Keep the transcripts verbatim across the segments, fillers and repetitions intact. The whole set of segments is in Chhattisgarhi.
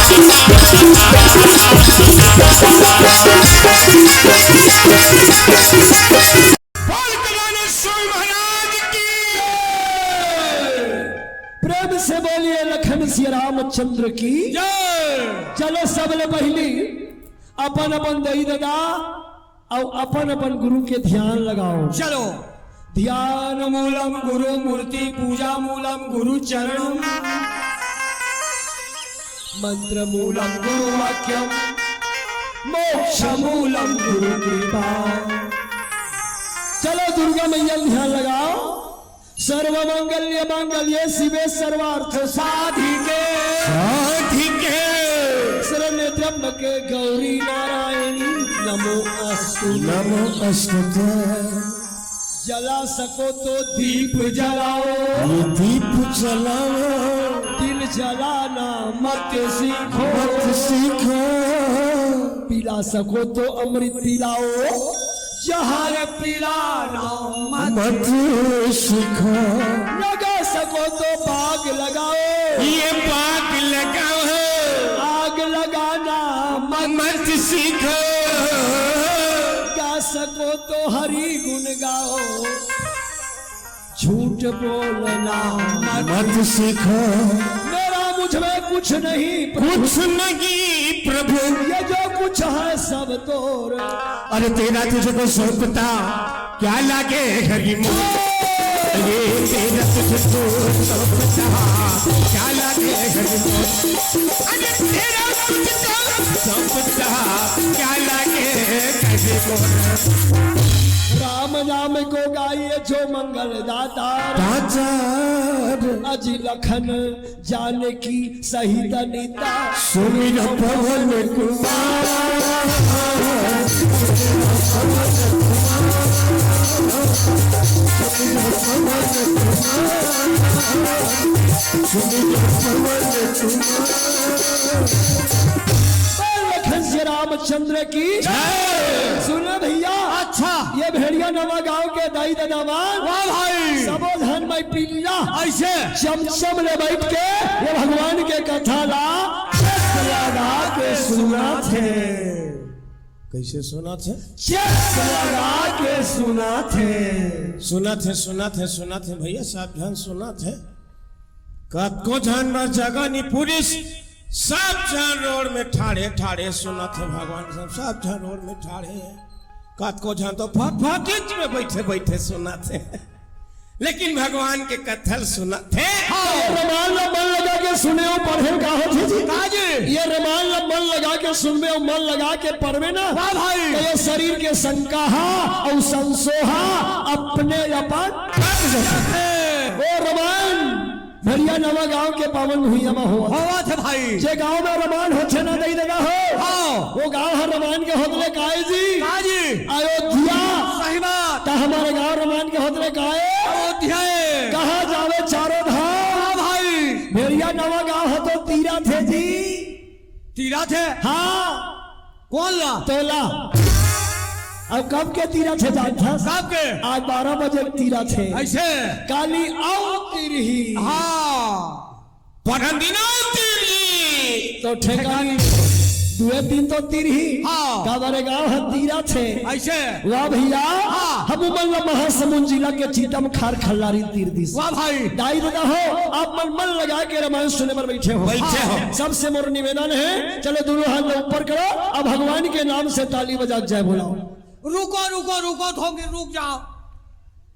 बोल कल्याणेश्वर महाराज की। प्रेम से बोलिए लखन सिया रामचंद्र की। जय। चलो, सबले पहिली अपन अपन दई ददा अउ अपन अपन गुरु के ध्यान लगाओ। चलो। ध्यान मूलम गुरु मूर्ति, पूजा मूलम गुरु चरण, मंत्र मूलम गुरु वाक्यम, मोक्ष मूलम गुरु कृपा। चलो, दुर्गा मैया ध्यान लगाओ। सर्वमंगल्य मांगल्ये शिवे सर्वार्थ साधिके। साधिके। शरण्य त्र्यंबके गौरी नारायणी नमो अस्तु। नमो अस्तुते। जला सको तो दीप जलाओ। ये दीप जलाओ। दिल जलाना मत सीखो। मत सीखो। पिला सको तो अमृत पिलाओ। जहर पिलाना मत मत सीखो। लगा सको तो बाग लगाओ। ये बाग लगाओ। आग लगाना मत मत सीखो। गा सको तो हरि गुण गाओ। झूठ बोलना मत मत सीखो। मेरा मुझ में कुछ नहीं प्रभु। कुछ नहीं प्रभु। ये जो कुछ है सब तोरा। अरे तेरा तुझको सौंपता क्या लागे हरि मोर। अरे तेरा तुझको सौंपता क्या लागे हरि मोर। अरे तेरा तुझको सौंपता क्या लागे हरि मोर। राम नाम को गाइए जो मंगल दाता। दाता। अजी लखन जानकी सहित नीता। सुमिर पवन कुमार। बोल लखन से रामचंद्र की। जय। सुनो भैया। अच्छा। ये भेड़िया नवा गांव के दाई ददावान। वाह भाई। सबो धन में पीला। ऐसे। चमचम ले बैठ के ये भगवान के कथा ला चेक लगा के सुनाथे। कैसे सुनाथे? चेक लगा के सुनाथे। सुनाथे, सुनाथे, सुनाथे भैया, सब झन सुनाथे। कतको झन बर जगह नी पुरिस, सब झन रोड में ठाड़े ठाड़े सुनाथे। भगवान सब, सब झन रोड में ठाड़े हे। कतको झन तो फटफटिच में बैठे बैठे सुनाथे। लेकिन भगवान के कथा ल सुनाथे। हाँ, ये रमान ला मन लगा के सुने अउ पढ़े का होथे जी? का जी? ये रमान ला मन लगा के सुनबे अउ मन लगा के पढ़बे ना, वाह भाई। तो ये शरीर के शंका हा अउ संसोहा अपने अपन कट जाथे। ओ रमान भेड़िया नवा गांव के पावन भुइयां म होवत हे। होवत हे भाई। जे गांव में रमान होथे ना दई ददा हो। हाँ। वो गांव ह रमान के होत ले काय जी? का जी? अयोध्या। सही बात। त हमर गांव रमान के होत ले काय? अयोध्या। कहाँ जावे चारों धाम? हाँ भाई। भेड़िया नवा गांव ह तो तीरथ हे जी। तीरथ हे? हाँ। कोन ला? तोला। अब कब के तीरथ हे जानथस? कब के? आज बारह बजे तीरथ हे। ऐसे? काली अउ तीरही। हाँ। परन दिन अउ तीरही। तो ठेकानी दुए दिन तो तीरही। हाँ। काबर गांव ह तीरथ हे। ऐसे? वाह भैया। हाँ। हमू मन ला महासमुंद जिला के चीतम खार खल्लारी तीर दिस। वाह भाई। दाई ददा हो, आप मन मन लगा के रमान सुने बर बैठे हो। बैठे हो। सबसे मोर निवेदन हे, चलो दोनों हाथ ला ऊपर करो, अब भगवान के नाम से ताली बजा के जय बोलाओ। रुको, रुको, रुको, थोड़ी रुक जाओ।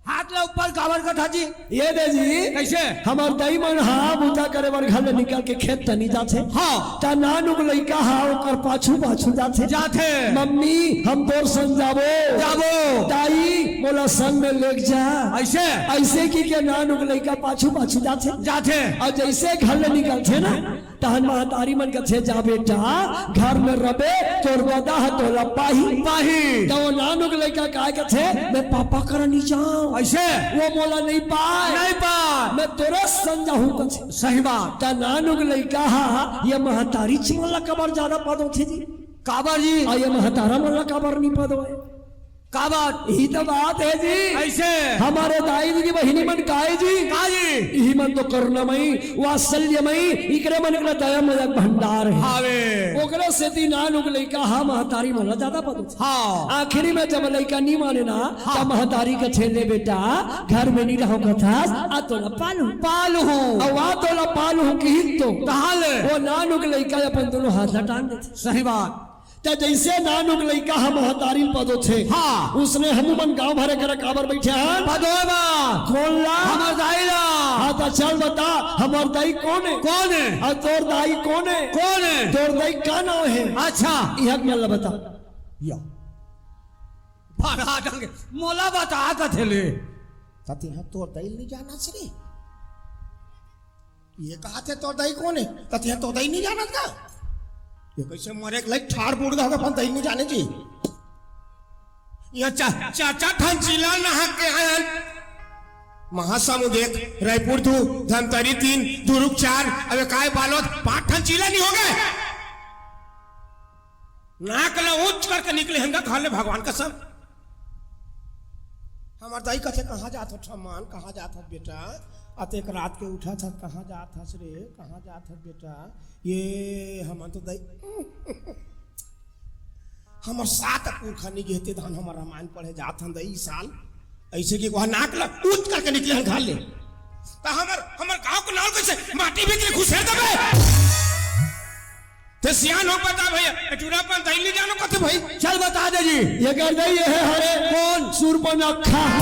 हाथ ला ऊपर काबर करथा जी? ये दे जी। कैसे? हमर दाई मन हा बूता करे बर घर ले निकल के खेत तनी जाथे। हाँ। त नानुक लइका हा ओकर पाछू पाछू जाथे। जाथे। मम्मी, हम तोर संग जाबो। जाबो। दाई, मोला संग में लेग जा। ऐसे? ऐसे कहिके नानुक लइका पाछू पाछू जाथे। जाथे। अउ जैसे घर ले निकलथे ना, तहन महतारी मन कथे, "जा बेटा, घर में रबे, तोर ददा ह तोला पाही।" पाही। त वो नानुक लइका काय कथे, "मैं पापा करा नी जांव।" ऐसे? वो मोला नहीं पाय। नहीं पाय। "मैं तोरे संग जाहूं," कथे। सही बात। त नानुक लइका ह ये महतारी च मन ला काबर जादा पदोथे जी? काबर जी? अउ ये महतारा मन ला काबर नी पदोय? का बात? यही तो बात है जी। ऐसे? हमर दाई जी के बहिनी मन काय जी? का जी? इही मन तो करुणामयी, वात्सल्यमयी, इकरे मन के दया मया के भंडार हे। हावे। ओकरे सेती नान उग लइका हा महतारी मन ला जादा पदो। हाँ। आखिरी में जब लइका नी माने ना, हाँ। तब महतारी कथे, "ले बेटा, घर में नी रहो कथस, आ तोला पालहूँ।" पालहूँ। अउ आ तोला पालहूँ किहिस तो। कहाँ ले? वो नान उग लइका अपन दोनों हाथ ला टांग देथे। सही बात। त जइसे नान उग लइका ह महतारी ल पदोथे। हाँ। उसने हमू मन गांव भरे करा काबर बइठे हन? पदोय बा। कोन ला? हमर दाई ला। हाँ, त चल बता, हमर दाई कोन हे? कोन हे? अउ तोर दाई कोन हे? कोन हे? तोर दाई का नाव हे? अच्छा। इहक मन ला बता। या। बड़ा ढंग, मोला बता कथे ले। त तिहा तोर दाई ल नी जानस रे। ये कहाथे तोर दाई कोन हे? त तिहा तोर दाई नी जानत का? ये कइसे मरे के लाइक ठाड़ बूड़ गे, अपन दाई नी जाने जी। ये चा-, चार चार ठन जिला नहा के आयन। महासमुंद एक, रायपुर दू, धमतरी तीन, दुर्ग चार, अबे काय बालोद, पांच ठन जिला नी हो गे? नाक ला ऊंच करके निकले हन गा घर ले, भगवान कसम। हमर दाई कथे, "कहाँ जात हस ठमान, कहाँ जात हस बेटा? अतेक रात के उठत हस, कहाँ जात हस रे, कहाँ जात हस बेटा?" ये हमन तो दाई, हमर सात पुरखा नी गे हे ते धान हमर रामायण पढ़े जात हन दाई ई साल। अइसे कि वहाँ नाक ला ऊंच करके निकले हन घर ले। त हमर, हमर गांव के नाव कइसे माटी भीतरी घुसेर देबे? ते सियान हो, बता भइया, ए टूरा अपन दाई ल नी जानो कथे भाई। चल बता दे जी। एकर दाई ये हे हरे। कोन? सूर्पनखा।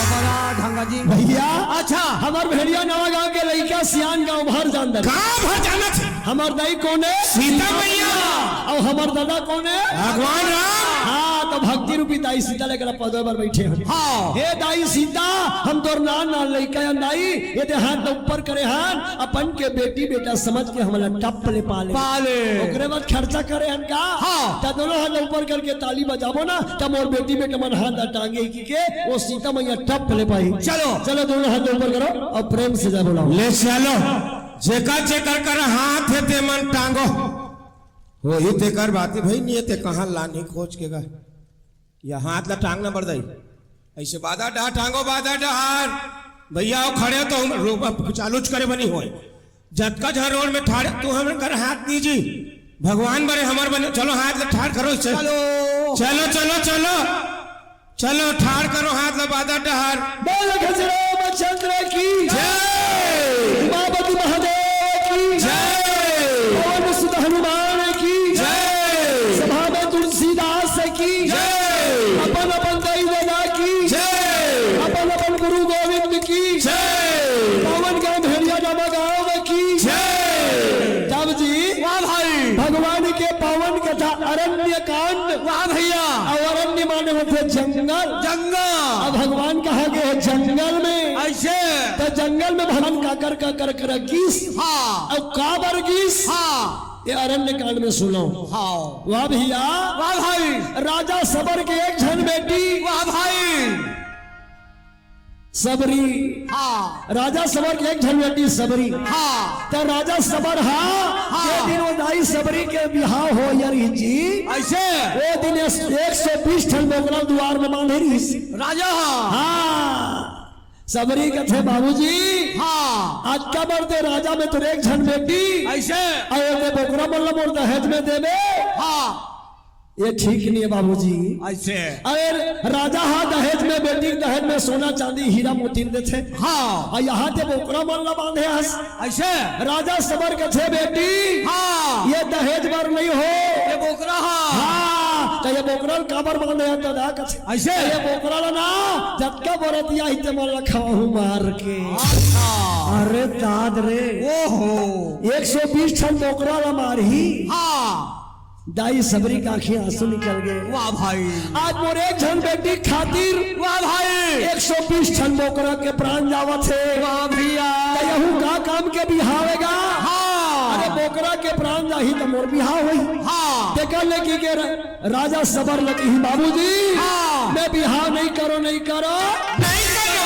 बड़ा ढंगा जी। भइया। अच्छा। हमर भेड़िया नवा गांव के लइका सियान गांव भर जानत हे। गांव भर जानत हे। हमर दाई कोन हे? सीता मैया। अउ हमर दादा कोन हे? भगवान राम। हाँ, त भक्ति रूपी दाई सीता लेकर पदोय बर बइठे हन। हाँ। हे दाई सीता, हम तोर नान नान लइका हन दाई, ये दे हाथ ऊपर करे हन, अपन के बेटी बेटा समझ के हमला टप ले पाले। पाले। ओकरे बाद खर्चा करे हन का? हाँ। त दोनों हाथ ऊपर करके ताली बजाबो ना, त मोर बेटी बेटा मन हाथ ला टांगे कि के, वो सीता मैया टप ले पाही। चलो। चलो, दोनों हाथ ऊपर करो अउ प्रेम से जय बोलाओ। ले चलो, जेकर जेकर कर हाथ हे ते मन टांगो। होही तेकर बात हे भाई, नी हे ते कहाँ लानही खोज के गा। ये हाथ ला टांगना बरदाई। अइसे बादा डहार टांगो, बादा डहार। भइया, अउ खड़े तो हम रोक, अब चालूच करे बनी होय। जतका झन रोड में ठाड़े, तू हमन कर हाथ दीजी। भगवान बरे हमर बने, चलो हाथ ला ठाड़ करो इसे। चलो। चलो, चलो, चलो। चलो, ठाड़ करो हाथ ला बादा डहार। बोल गज रामचंद्र की जय। उमापति महादेव की जय। पवन सुत हनुमान की जय। सभा में तुलसीदास की जय। अपन अपन दाई ददा की जय। अपन अपन गुरु गोविंद की जय। पवन गांव भेड़िया नामा गांव की जय। तब जी, वाह भाई। भगवान के पावन कथा अरण्य कांड। वाह भइया। अउ अरण्य माने होथे जंगल। जंगल। अब भगवान कहाँ गे हे? जंगल में। अइसे? त जंगल में भगवान काकर काकर कर गिस। हाँ। अउ काबर गिस? हाँ। ये अरण्य कांड में सुनो। हाँ। वाह भइया। वाह भाई। राजा सबर के एक झन बेटी। वाह भाई। सबरी। हाँ। राजा सबर के एक झन बेटी सबरी। हाँ। त राजा सबर हा, हाँ। जे दिन वो दाई सबरी के बिहाव होय रहिस जी। अइसे? वो दिन एक सौ बीस ठन बोकरा दुवार में बांधे रहिस। राजा हा। हाँ। सबरी कथे, "बाबूजी, हाँ। आज का बर ते राजा में तोर एक झन बेटी, अइसे? अउ ये बोकरा मन ला मोर दहेज में देबे?" हाँ। ये ठीक नइ हे बाबूजी। अइसे? अरे राजा हा दहेज में, बेटी के दहेज में सोना चांदी हीरा मोती ल देथे। हाँ। अउ यहाँ ते बोकरा मन ला बांधे हस। अइसे? राजा सबर कथे, "बेटी, हाँ। ये दहेज बर नइ हो।" ये बोकरा हा। हाँ, त ये बोकरा ल काबर बांधे हस ददा कथे। अइसे? ये बोकरा ला ना, जतका बरतिया ही ते मन ला खवाहूँ मार के। अच्छा। अरे दाद रे। ओहो। एक सौ बीस ठन बोकरा ला मारही। हाँ। दाई सबरी के आँखी आंसू निकल गे। वाह भाई। आज मोर एक झन बेटी खातिर वाह भाई। एक सौ बीस ठन बोकरा के प्राण जावत हे। वाह भइया। त यहू का काम के बिहाव हे गा? हाँ। अरे बोकरा के प्राण जाही त मोर बिहाव होही। हाँ। तेकर ले कि के र-, राजा सबर ल किही, "बाबूजी, हाँ। मैं बिहाव नइ करों, नइ करों।" नइ करों।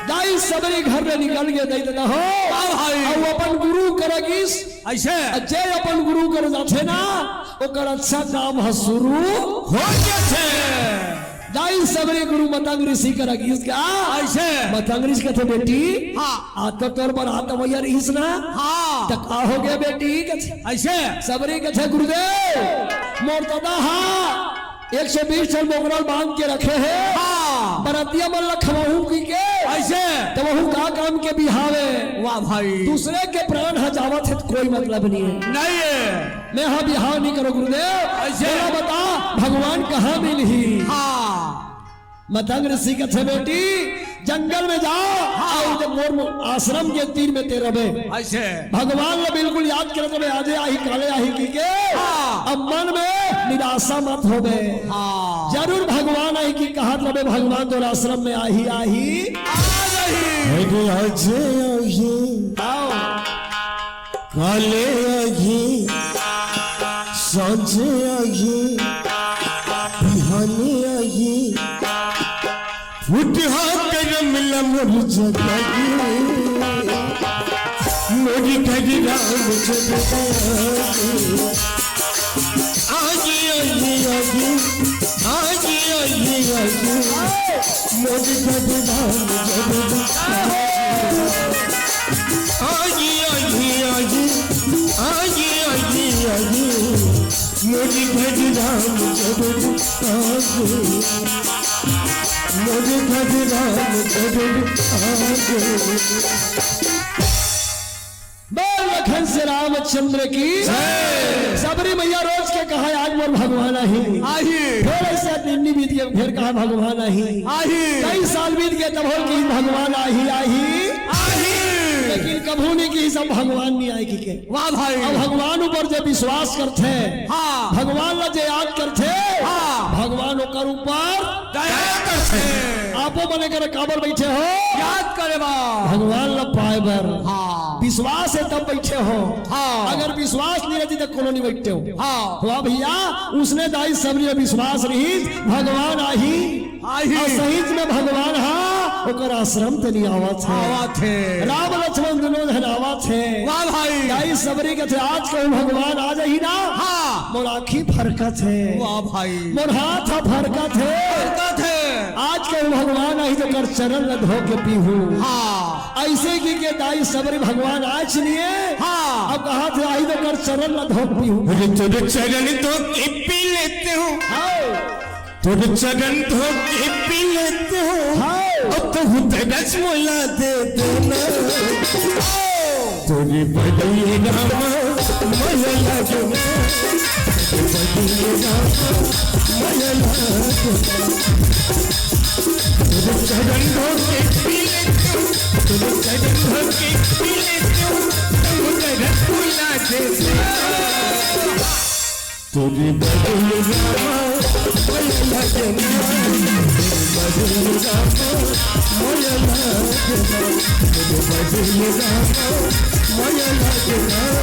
दाई सबरी घर ले निकल गे, दई ददा हो। वाह भाई। अउ अपन गुरु करा गिस। अइसे? अउ जे अपन गुरु करा जाथे ना, ओकर अच्छा काम ह शुरू हो जाथे। दाई सबरी गुरु मतंग ऋषि करा गिस का। अइसे। मतंग ऋषि कथे, "बेटी, हाँ। आज तो तोर बरात अवइया रहिस ना?" हाँ। "त का हो गे बेटी?" कथे। अइसे। सबरी कथे, "गुरुदेव, मोर ददा हा एक सौ बीस ठन बोकरा ल बांध के रखे हे। हाँ। बरतिया मन ल खवाहूं कहिके। अइसे। त वहू का काम के बिहाव ए? वाह भाई। दूसरे के प्राण ह जावत हे त कोई मतलब नइ हे।" नइ हे। मैं हा बिहाव नइ करों गुरुदेव। अइसे। मोला बता, भगवान कहाँ मिलही? हाँ। मतंग ऋषि कथे, "बेटी, जंगल में जा, हाँ। अउ जब मोर आश्रम के तीर में ते रबे, अइसे। भगवान ला बिल्कुल याद करत रबे, आजे आही, काले आही कहिके, हाँ। अब मन में निराशा मत होबे। हाँ। जरूर भगवान आही कहिके कहत रबे, भगवान तोर आश्रम में आही, आही।" आ जाही। अरे आजे आही। आओ। काले आही, सांझे आही, बिहाने आही, फुटहा करम ल मोर जगाही, मोर घर राम जगदाही। आही, आही, आही, आही, आही, आही, मोर घर राम जगदाही। आही, आही, आही, आही, आही, आही, मोर घर राम जगदाही। मोर घर राम जगदाही। बोल लखन से रामचंद्र की जय। सबरी मैया रोज के कहा, "आज मोर भगवान आही।" आही। फेर अइसे दिन बीत गे, फेर कहा, "भगवान आही।" आही। कई साल बीत गे, तब होल कि भगवान आही, आही। आही। लेकिन कभू नइ किहिस भगवान नइ आय कहिके। वाह भाई। अब भगवान ऊपर जे विश्वास करथे, हाँ। भगवान ला जे याद करथे, हाँ। भगवान ओकर ऊपर दया करथे। आपो मन करा काबर बइठे हो? याद करे बर। भगवान ला पाए बर। हाँ। विश्वास हे तब बइठे हो। हाँ। अगर विश्वास नइ रहतिस त कोनो नइ बइठतेव। हाँ। वाह भइया, अइसने दाई सबरी ल विश्वास रहिस, भगवान आही। आही। अउ सहीच में भगवान हा, ओकर आश्रम तनी आवत हे। आवत हे। राम लक्ष्मण दुनों झन आवत हे। वाह भाई। दाई सबरी कथे, "आज कहूँ भगवान आ जाही ना, हाँ। मोर आँखी फरकत हे। वाह भाई। मोर हाथ ह फरकत हे। फरकत हे। आज कहूँ भगवान आही त ओकर चरण ल धो के पीहूँ।" हाँ। अइसे कहिके दाई सबरी भगवान आय चिनिस। हाँ। अब कहत हे, "आही त ओकर चरण ल धो के पीहूँ।" अरे तोर चरण धो के पी लेतेंव। हाँ। तोर चरण धो के पी लेतेंव। हाँ। अब तो हुत रस मोला दे देना। तोर बदे रामा मया लागे ना। तोर बदे रामा मया लागे ना। तोर चरण धो के पी लेतेंव। तोर चरण धो के पी लेतेंव। अब हुत रस मोला दे देना। तोर बदे रामा मया लागे ना, तोर बदे रामा मया लागे ना, तोर बदे रामा मया लागे ना,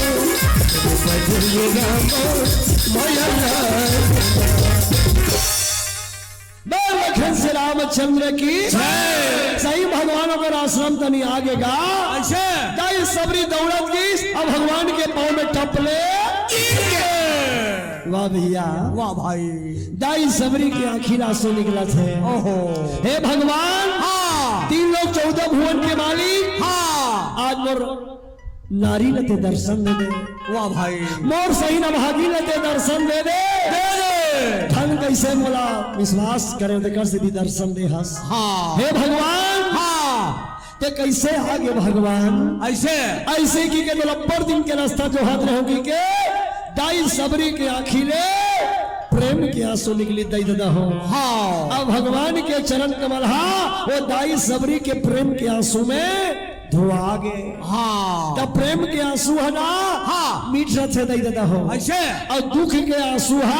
तोर बदे रामा मया लागे ना। बोल लखन से रामचंद्र की जय। सही भगवान ओकर आश्रम तनी आगे गा। अइसे। दाई सबरी दउड़त गिस, अब भगवान के पाँव में टपले। वाह भइया। वाह भाई। दाई सबरी के आँखी ले आंसू निकलत हे। ओहो। हे भगवान, हाँ। तीन लोक चौदह भुवन के मालिक, हाँ। आज मोर नारी ल तें दर्शन दे दे। वाह भाई। मोर सही नभागी ल तें दर्शन दे दे। दे दे। धन कइसे मोला विश्वास करे, तेकर सेती दर्शन दे हस। हाँ। हे भगवान। हाँ। तें कइसे आगे भगवान? अइसे। अइसे कहिके तोला अब्बड़ दिन के रस्ता जोहत रहेंव कहिके दाई सबरी के आँखी ले प्रेम के आंसू निकलिस दाई ददा हो। हाँ। अब भगवान के चरण कमल हा, ओ दाई सबरी के प्रेम के आंसू में धोआ गे। हाँ। त प्रेम के आंसू ह ना, हाँ। मीठ रथे दाई ददा हो। अइसे। अउ दुख के आंसू ह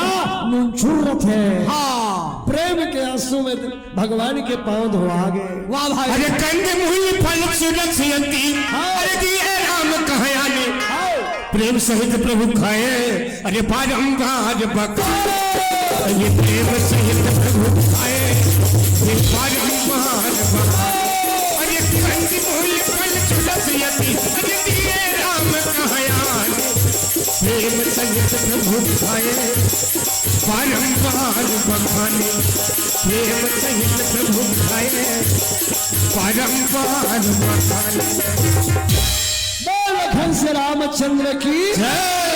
नूनचूर रथे। हाँ। प्रेम के आंसू में भगवान के पाँव धोआ गे। वाह भाई। अरे कंदमूल फल सुरस यति, हाँ। अरे दिए राम कह आने। हाँ। प्रेम सहित प्रभु खाए, अरे बारंबार बखाए। अरे प्रेम सहित प्रभु खाए, अरे बारंबार बखाए। अरे कंदमूल फल सुरस यति, अरे दिए राम कह आने। प्रेम सहित प्रभु खाए, बारंबार बखाने। प्रेम सहित प्रभु भाए बारंबार बखान। बोल लखन से रामचंद्र की जय।